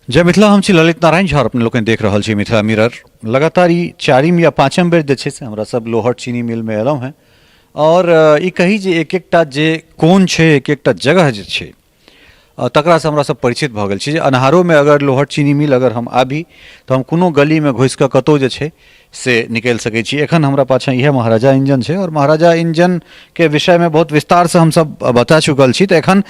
जय मिथिला। हम छी ललित नारायण झा और अपने लोकनि देख रहल छी मिथिला मिरर। लगातार ई चारिम या पाँचम बेर जे छै से हमरा सब लोहट चीनी मिलमे एलहुँ हेँ और ई कही जे एक एकटा जे कोन छै, एक एकटा जगह जे छै, तकरासँ हमरा सब परिचित भऽ गेल छी जे अन्हारोमे अगर लोहट चीनी मिल अगर हम आबी तऽ हम कोनो गलीमे घुसिकऽ कतहु जे छै से निकलि सकै छी। एखन हमरा पाछाँ इएह महाराजा इंजन छै और महाराजा इंजनके विषयमे बहुत विस्तारसँ हमसब बता चुकल छी। तऽ एखन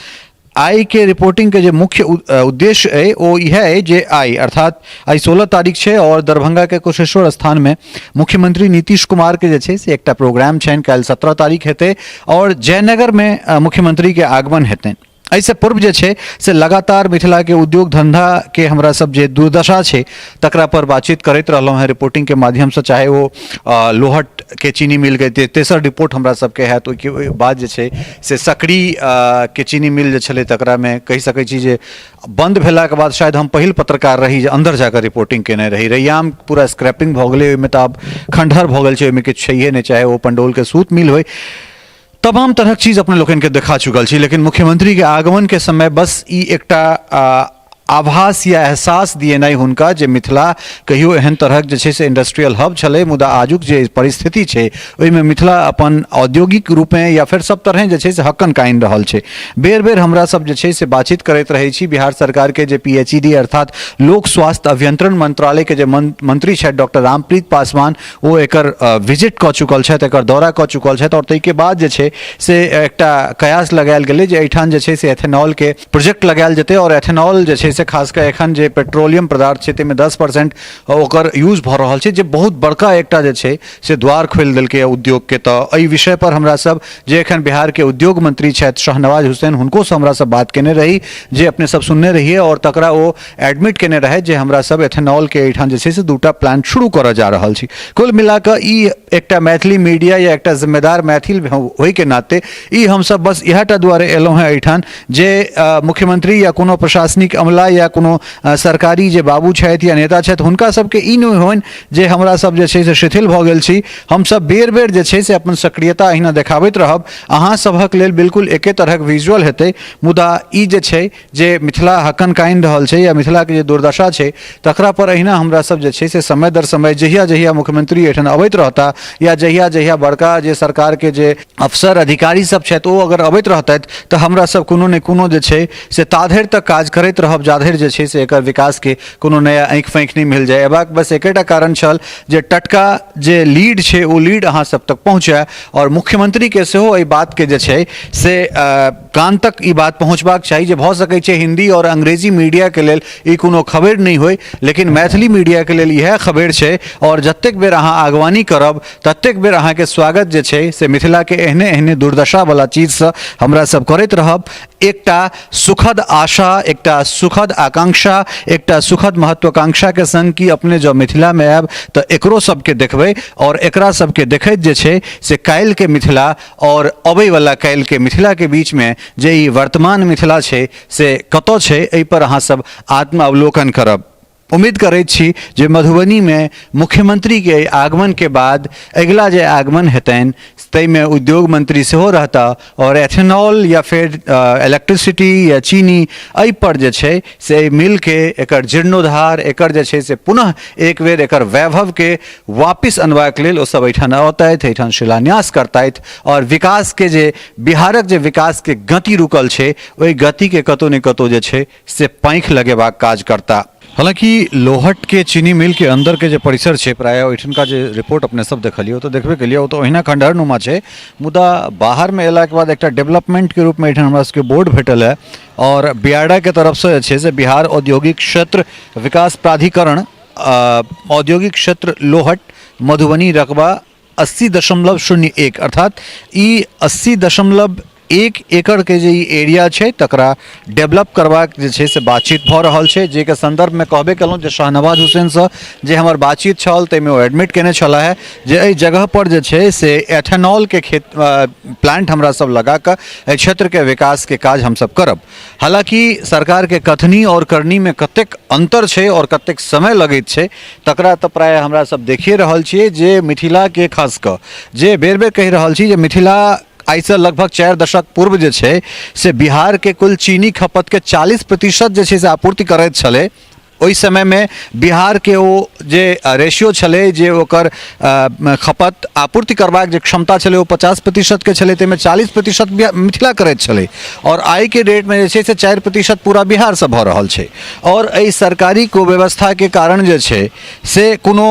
आइके रिपोर्टिंगके जे मुख्य उद्देश्य अइ ओ इएह अइ जे आइ अर्थात आइ 16 तारीख छै और दरभंगाके कुशेश्वर स्थानमे मुख्यमंत्री नीतीश कुमारके जे छै से एकटा प्रोग्राम छनि। काल्हि 17 तारीख हेतै और जयनगरमे मुख्यमंत्रीके आगमन हेतनि। एहिसँ पूर्व जे छै से लगातार मिथिलाके उद्योग धन्धाके हमरा सब जे दुर्दशा छै तकरा पर बातचीत करैत रहलहुँ हेँ रिपोर्टिंगके माध्यमसँ, चाहे ओ लोहटके चीनी मिलके तेसर रिपोर्ट हमरा सबके हैत, ओहिके बाद जे छै से सकरी के चीनी मिल जे छलै तकरामे कहि सकै छी जे बन्द भेलाके बाद शायद हम पहिल पत्रकार रही जे अन्दर जाकऽ रिपोर्टिंग केने रही। रैयाम पूरा स्क्रैपिंग भऽ गेलै, ओहिमे तऽ आब खण्डहर भऽ गेल छै, ओहिमे किछु छैहे नहि, चाहे ओ पंडौलके सूत मिल होइ, तमाम तरहक चीज अपने लोकनिके देखा चुकल छी। लेकिन मुख्यमंत्रीके आगमनके समय बस ई एकटा आभास या एहसास दिएनाइ हुनका जे मिथिला कहियो एहन तरहक जे छै से इंडस्ट्रियल हब छलै, मुदा आजुक जे परिस्थिति छै ओहिमे मिथिला अपन औद्योगिक रूपेँ या फेर सब तरहें जे छै से हक्कन कानि रहल छै। बेर बेर हमरा सब जे छै से बातचीत करैत रहै छी बिहार सरकारके जे PHED अर्थात लोक स्वास्थ्य अभियंत्रण मंत्रालयके जे मंत्री छथि डॉक्टर रामप्रीत पासवान, ओ एकर विजिट कऽ चुकल छथि, एकर दौरा कऽ चुकल छथि और ताहिके बाद जे छै से एकटा कयास लगायल गेलै जे एहिठाम जे छै से एथेनॉलके प्रोजेक्ट लगायल जेतै और एथेनॉल जे छै से खास कऽ एखन जे पेट्रोलियम पदार्थ छै ताहिमे 10% ओकर यूज भऽ रहल छै, जे बहुत बड़का एकटा जे छै से द्वार खोलि देलकै उद्योगके। तऽ एहि विषय पर हमरा सब जे एखन बिहारके उद्योग मंत्री छथि शहनवाज हुसैन, हुनकोसँ हमरा सब बात केने रही जे अपने सब सुनने रहियै और तकरा ओ एडमिट केने रहै जे हमरा सब एथेनॉलके एहिठाम जे छै से दूटा प्लांट शुरू करऽ जा रहल छी। कुल मिलाकऽ ई एकटा मैथिली मीडिया या एकटा जिम्मेदार मैथिल होइके नाते ई हमसब बस इएह टा दुआरे एलहुँ हेँ एहिठाम जे मुख्यमंत्री या कोनो प्रशासनिक अमला या कोनो सरकारी जे बाबू छथि या नेता छथि हुनका सबके ई नहि होइन जे हमरा सब जे छै से शिथिल भऽ गेल छी। हमसब बेर बेर जे छै से अपन सक्रियता अहिना देखाबैत रहब। अहाँ सभक लेल बिल्कुल एके तरहक विजुअल हेतै, मुदा ई जे छै जे मिथिला हक्कन कानि रहल छै या मिथिलाके जे दुर्दशा छै तकरा पर अहिना हमरा सब जे छै से समय दर समय जहिया जहिया मुख्यमंत्री एहिठाम अबैत रहता या जहिया जहिया बड़का जे सरकारके जे अफसर अधिकारी सब छथि ओ अगर अबैत रहतथि तऽ हमरा सब कोनो ने कोनो जे छै से ताधरि तक काज करैत रहब जाधरि जे छै से एकर विकासके कोनो नया आँखि फाँखि नहि मिल जाय। अयबाक बस एकेटा कारण छल जे टटका जे लीड छै ओ लीड अहाँ सब तक पहुँचय आओर मुख्यमंत्रीके सेहो एहि बातके जे छै से कान तक ई बात पहुँचबाक चाही जे भऽ सकै छै हिन्दी आओर अंग्रेजी मीडियाके लेल ई कोनो खबरि नहि होइ, लेकिन मैथिली मीडियाके लेल इएह खबरि छै आओर जतेक बेर अहाँ आगवानी करब ततेक बेर अहाँके स्वागत जे छै से मिथिलाके एहने एहने दुर्दशावला चीजसँ हमरा सब करैत रहब। एकटा सुखद आशा, एकटा सुखद आकांक्षा, एकटा सुखद महत्वाकांक्षाके संग कि अपने जँ मिथिलामे आयब तऽ एकरो सबके देखबै आओर एकरा सबके देखैत जे छै से काल्हिके मिथिला आओर अबैवला काल्हिके मिथिलाके बीचमे जे ई वर्तमान मिथिला छै से कतऽ छै, एहिपर अहाँ सब आत्मावलोकन करब। उम्मीद करैत छी जे मधुबनीमे मुख्यमंत्रीके आगमनके बाद अगिला जे आगमन हेतनि ताहिमे उद्योग मंत्री सेहो रहता आओर एथेनॉल या फेर इलेक्ट्रिसिटी या चीनी एहिपर जे छै से एहि मिलके एकर जीर्णोद्धार, एकर जे छै से पुनः एक बेर एकर वैभवके वापिस अनबाक लेल ओ सब एहिठाम औतथि, एहिठाम शिलान्यास करतथि आओर विकासके जे बिहारक जे विकासके गति रुकल छै ओहि गतिके कतहु ने कतहु जे छै से पाँखि लगेबाक काज करता। हालांकि लोहट के चीनी मिल के अंदर के जे परिसर छै प्रायः ओहिठुनका जे रिपोर्ट अपने सब देखलियै ओ तऽ देखबे केलियै, ओ तऽ ओहिना खंडहर नुमा छै, मुदा बाहर मे एला के बाद एकटा डेवलपमेंट के रूप मे एहिठाम हमरा सबके बोर्ड भेटल है और बियाडा के तरफ से जे छै से बिहार औद्योगिक क्षेत्र विकास प्राधिकरण औद्योगिक क्षेत्र लोहट मधुबनी रकबा 80.01 अर्थात ई 80.1 एकड़के जे ई एरिया छै तकरा डेवलप करबाक जे छै से बातचीत भऽ रहल छै, जाहिके सन्दर्भमे कहबे केलहुँ जे शाहनवाज हुसैनसँ जे हमर बातचीत छल ताहिमे ओ एडमिट केने छलाह हे जे एहि जगहपर जे छै से एथेनॉलके खेत प्लांट हमरा सब लगाकऽ एहि क्षेत्रके विकासके काज हमसब करब। हालांकि सरकारके कथनी आओर करनीमे कतेक अन्तर छै आओर कतेक समय लगैत छै तकरा तऽ प्रायः हमरा सब देखिए रहल छियै जे मिथिलाके खास कऽ जे बेर बेर कहि रहल छी जे मिथिला आइसँ लगभग 4 दशक पूर्व जे छै से बिहारके कुल चीनी खपतके 40% जे छै से आपूर्ति करैत छलै। ओहि समयमे बिहारके ओ जे रेशियो छलै, जे ओकर खपत आपूर्ति करबाक जे क्षमता छलै, ओ 50%के छलै। ताहिमे 40% मिथिला करैत छलै आओर आइके डेटमे जे छै से 4% पूरा बिहारसँ भऽ रहल छै। आओर एहि सरकारी कुव्यवस्थाके कारण जे छै से कोनो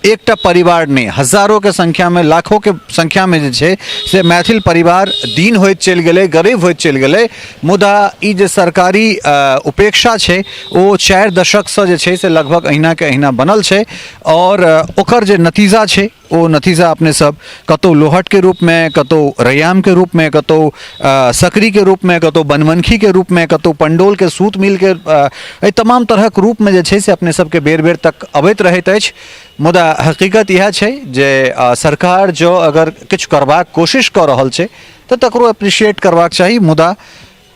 एकटा परिवार नहि, हजारोके संख्यामे, लाखोके संख्यामे जे छै से मैथिल परिवार दीन होइत चलि गेलै, गरीब होइत चलि गेलै। मुदा ई जे सरकारी उपेक्षा छै, ओ 4 दशकसँ जे छै से लगभग अहिनाके अहिना बनल छै आओर ओकर जे नतीजा छै, ओ नतीजा अपने सब कतहु लोहटके रूपमे, कतहु रैयामके रूपमे, कतहु सकरीके रूपमे, कतहु बनमनखीके रूपमे, कतहु पंडौलके सूत मिलके, एहि तमाम तरहक रूपमे जे छै से अपने सबके बेर बेर तक अबैत रहैत अछि। मुदा हकीकत इएह छै जे सरकार जँ अगर किछु करबाक कोशिश कऽ रहल छै तऽ तकरो अप्रिशिएट करबाक चाही। मुदा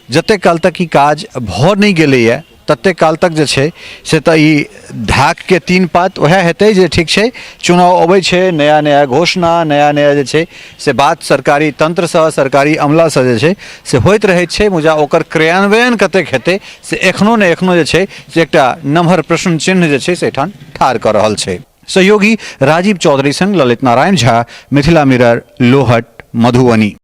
जतेक काल तक ई काज भऽ नहि गेलैए, ततेक काल तक जे छै से तऽ ई ढाकके तीन पात वएह हेतै जे ठीक छै, चुनाव अबै छै, नया नया घोषणा, नया नया जे छै से बात सरकारी तन्त्रसँ, सरकारी अमलासँ जे छै से होइत रहै छै। मुदा ओकर क्रियान्वयन कतेक हेतै से एखनो ने एखनो जे छै से एकटा नमहर प्रश्न चिन्ह जे छै से एहिठाम ठाढ़ कऽ रहल छै। सहयोगी राजीव चौधरी संग ललित नारायण झा, मिथिला मिरर, लोहट, मधुबनी।